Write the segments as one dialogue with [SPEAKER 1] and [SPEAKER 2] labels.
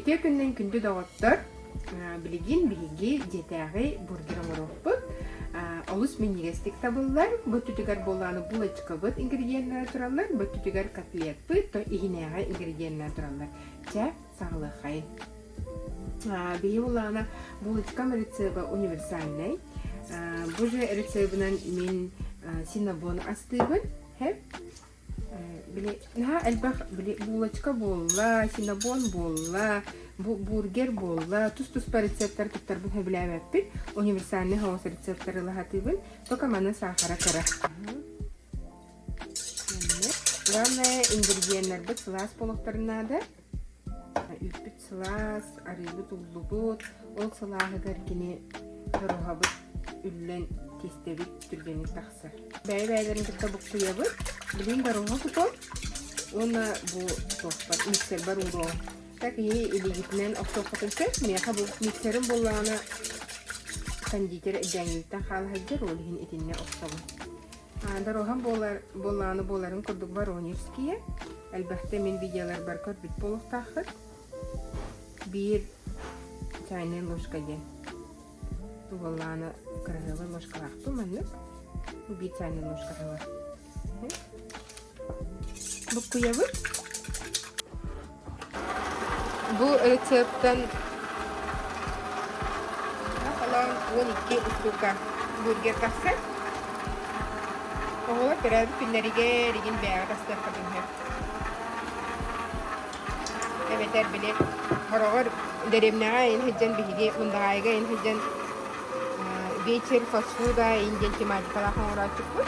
[SPEAKER 1] Үтүө күнүнэн күндү доҕоттор! Билигин биһиги дьиэтээҕи бургер оҥоруохпут. Олус минньигэстик табыллар. Бу өттүтүгэр буолааны булочкабыт ингредиеннэрэ тураллар, бу өттүтүгэр котлетпыт, то иһинээҕи ингредиеннэр тураллар. Чэ, саҕалыаххайын. Биһи булаана булочкам рецеба универсальнай. Бу же рецебынан мин синнабон астыыбын. Били наһаа элбэх били булочка буолла, синнабон буолла, бу бургер буолла, тус-туспа рецептэр туттарбын сөбүлээбэппин. Универсальный соҕус рецептары ылаһатыыбын. Только маны саахара кыра. Главное, ингредиеннэрбит сылаас буолуохтарын наада. Үүппүт сылаас, арыыбыт уллубут, ол сылааһыгар кини доруоһабыт үллэн тиэстэбит түргэнник тахсар. Бэйэ-бэйэлэрин кытта буккуйабыт. Билигин доруоһа кутуом уонна бу туохпар миксербар ууруом. Так киһи илиигитинэн охсуоххутун сөп. Миэхэ бу миксерим буоллаҕына кондитер эдьээҥҥиттэн хаала сылдьар, ол иһин итиннэ охсобун. Доруоһам буолар, буоллаҕына буоларын курдук Воронежские. Элбэхтэ мин видеоларбар көрбүт буолуохтааххыт. Биир чайная ложка диэн. Буоллаҕына кыраһыабай ложкалаахпын маннык. Биир чайная ложка саҥа. Буккуйабыт. Бу рецептэн холоон 12 устуука бургер тахсар. Оҕолор төрөөбүт күннэригэр игин бэйэҕэ тастыаххытын сөп. Эбэтэр били хороҕор дэриэбинэҕэ ин сылдьан биһиги Мындаҕаайыга ин сылдьан вечер фастфуда ин диэн тематикалаах оҥорооччукпут.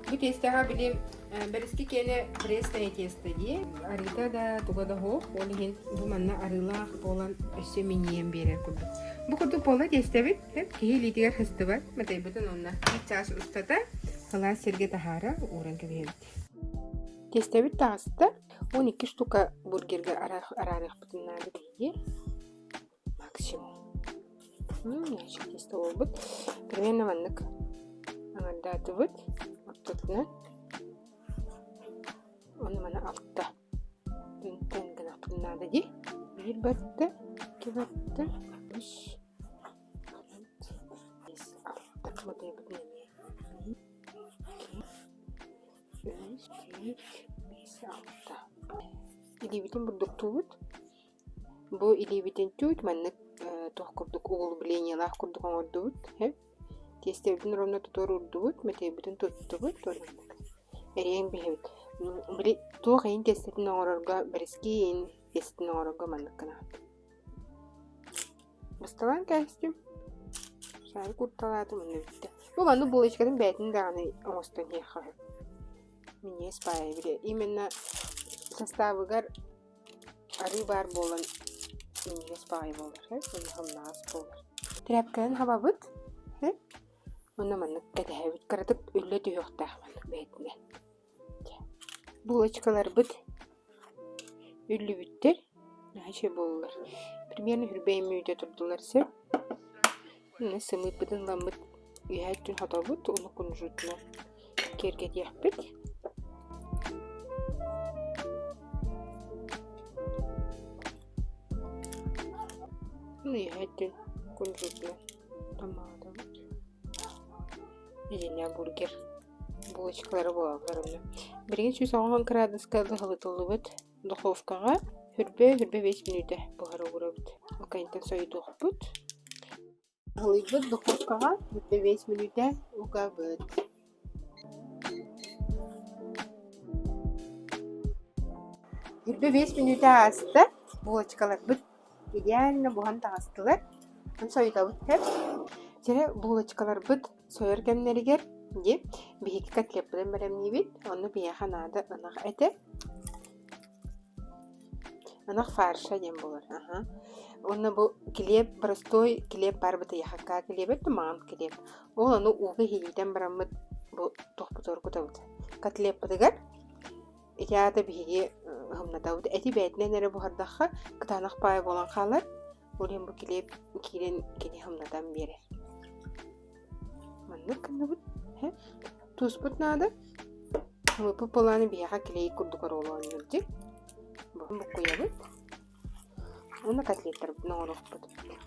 [SPEAKER 1] Бу тиэстэҕэ били бэрэски киэнэ пресное тесто дии. Арыыта да туга да суох, ол иһин бу манна арыылаах буолан өссө минньийэн биэрэр курдук. Бу курдук буолла тиэстэбит, киһи илиитигэр сыстыбат, матайбытын уонна биир чаас устата сылаас сиргэ таһаара ууран кэбиһэбит. Тиэстэбит таҕыста, 12 штука бургерга араарыахпытын наада биһиги. Максимум. Значит, тесто буолбут. Примерно маннык аҥардаатыбыт. Ортотунан. Ону маны алта. Тэн гынахпытын наада дии. Биир барда, икки барда, үс, түөрт, биэс, алта. Матайбытын эмиэ. Биир, икки, үс, түөрт, биэс, алта. Илиибитин бурдуктуубут. Бу илиибитин чуть маннык туох курдук углублениелаах курдук оҥордубут Тиэстэбитин ровно тутуор уурдубут, мэтэйбитин туттубут уонна эрийэн биһэбит. Били туох иһин тиэстэтин оҥорорго бэрэски иһин тиэстэтин оҥорорго маннык гынаҕыт. Басталаан кээстим. Шарик курталаатым онно бүттэ. Бу маннык булочкатын бэйэтин даҕаны оҥостон иһиэххэ сөп. Минньигэс баайа били именно составыгар Арыы баар буолан минньигэс баҕайы буолар, уонна сымнаҕас буолар. Тряпканан хабабыт, уонна маннык кэтэһэбит, кыратык үллэ түһүөхтээх маннык бэйэтинэн. Булочкаларбыт үллүбүттэр, наһаа үчүгэй буоллулар. Примерно үрбэйин мүнүүтэ турдулар сөп. Сымыыппытын ыламмыт үөһээ өттүн хотобут уонна кунжутунан киэргэтиэхпит. Үөһээ өттүн кунжутунан таммалатабыт. Итиннэ бургер булочкалара буолаллар онно. Билигин 180 кыраадыска ыһылытыллыбыт духовкаҕа хүрбэ-хүрбэ 5 мүнүүтэ буһара уурабыт. Ол кэнниттэн сойутуохпут. Ыһылыйбыт духовкаҕа бүтэ 5 мүнүүтэ угабыт. Хүрбэ 5 мүнүүтэ ааста, булочкаларбыт идеально буһан таҕыстылар. Ону сойутабыт сөп. Чэ, булочкаларбыт сойор кэмнэригэр дии биһиги котлеппытын бэлэмниибит. Онно биһиэхэ наада ынах этэ. Ынах фарша диэн буолар. Аха. Уонна бу килиэп простой килиэп баар бытыйахакка килиэбит маҥан килиэп. Ол ону ууга иһийитэн бараммыт бу туохпутугар кутабыт. Котлеппытыгар ити аата биһиги ыһымнатабыт. Эти бэйэтинэн эрэ буһардахха кытаанах паай буолан хаалар. Ол иһин бу килиэп киирэн кини хымнатан биэрэр. Маннык гынныбыт. Тууспут наада. Ылыппыт буоллаҕына биһиэхэ клей курдук оруолу оонньуур дии. Буккуйабыт. Уонна котлеттарбытын оҥоруохпут.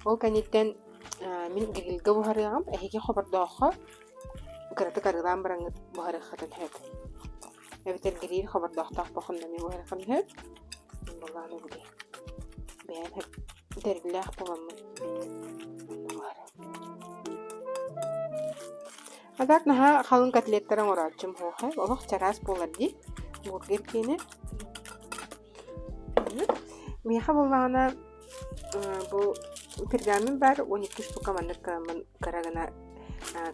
[SPEAKER 1] Ол кэнниттэн мин грильгэ буһарыаҕым. Эһиги хобордооххо кыратык арыылаан бараҥҥыт буһарыаххытын сөп. Эбэтэр гриль хобордоохтоох бохунна эмиэ буһарыаххын сөп. Буоллаҕына били бэйэм сөп тэриллээх буоламмын А так наһаа халыҥ котлеттары оҥорооччум суоха, олох чараас буолар дии, бургер киэнэ. Миэхэ буоллаҕына бу пергамент баар 12 штука маннык кыра гына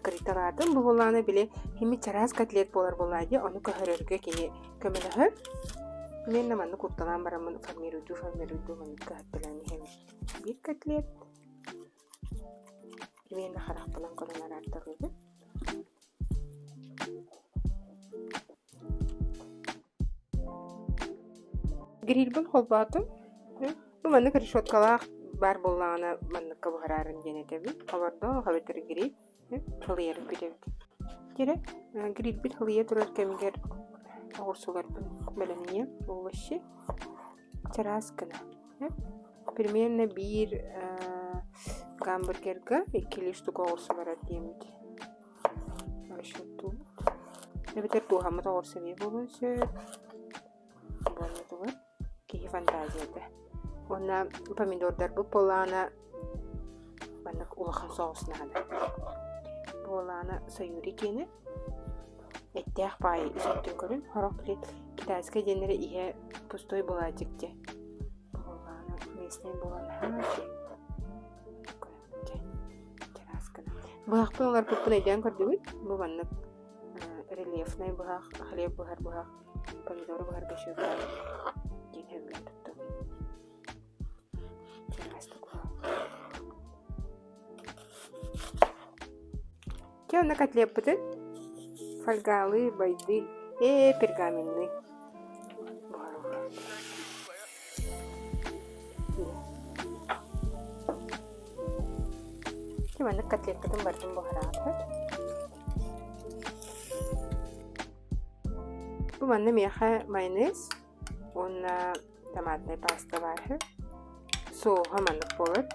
[SPEAKER 1] кырыйталаатым. Бу буоллаҕына били химит чараас котлет буолар буоллаҕа дии, ону көһөрөргө кини көмөлөһөр. Мин да маннык кутталаан бараммын формируйдуу формируйдуу маннык көһөртөлөөн иһэбин. Биир котлет Примерно харахпынан көрөн араарталыыбын. Грильбин холбоотум. Бу маннык решеткалаах баар буоллаҕына манныкка буһарарын диэн этэбин. Хобордоох эбэтэр гриль халыйарын күтэбит. Дьэрэ грильбит халыйа турар кэмигэр оҕурсуларбын бэлэмниэм овощи чараас гына. Примерно биир гамбургерга иккилии штука оҕурсу барар диэммит расчеттуубут. Эбэтэр тууһаммыт оҕурсу эмиэ буолуон сөп. Буолуотугар киһи фантазията. Уонна помидордарбыт буоллаҕына маннык улахан соҕус наада. Буоллаҕына сойуури киэнэ эттээх баайы ис өттүн көрүн, сорох били китайскай диэннэри иһэ пустой буолааччык дьэ. Буоллаҕына местнэй буолан наһаа үчүгэй. Чараас гына. Быһахпын уларпыппын өйдөөн көрдүгүт? Бу маннык рельефнай быһах, хлеб быһар быһах, помидору быһарга үчүгэй диэн сөбүлээн туттабын. Чэ, онно котлеппытын фольгалыы, байды, ээ, пергаменный Чэ, маннык котлеткатын барытын буһараҕыт. Бу манна миэхэ майонез уонна томатнай паста баар үһү. Соуһа маннык буолар.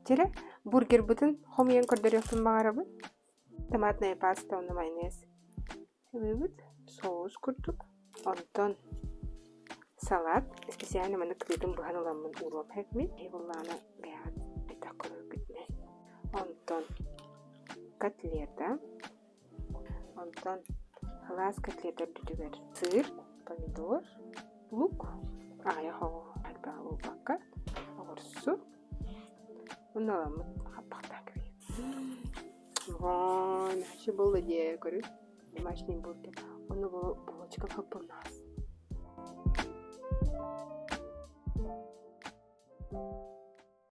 [SPEAKER 1] Дьэрэ, бургербытын хомуйан көрдөрүөхпүн баҕарабын. Томатная паста уонна майонез. Ылыыбыт соус курдук. Онтон салат специально маннык кытыытын быһан ыламмын ууруом эбиппин. Буоллаҕына бэйэҕит элбэх көрөргүтүнэн. Онтон котлета. Онтон сылаас котлета үрдүгэр сыыр, помидор, лук, аҕыйах оҕо элбэҕи буолбакка, оҕурсу уонна ыламмыт хаппахтаах кэбиһэбит. Вообще было дии көрү домашний бургер. Ону булочка хаппылнаас.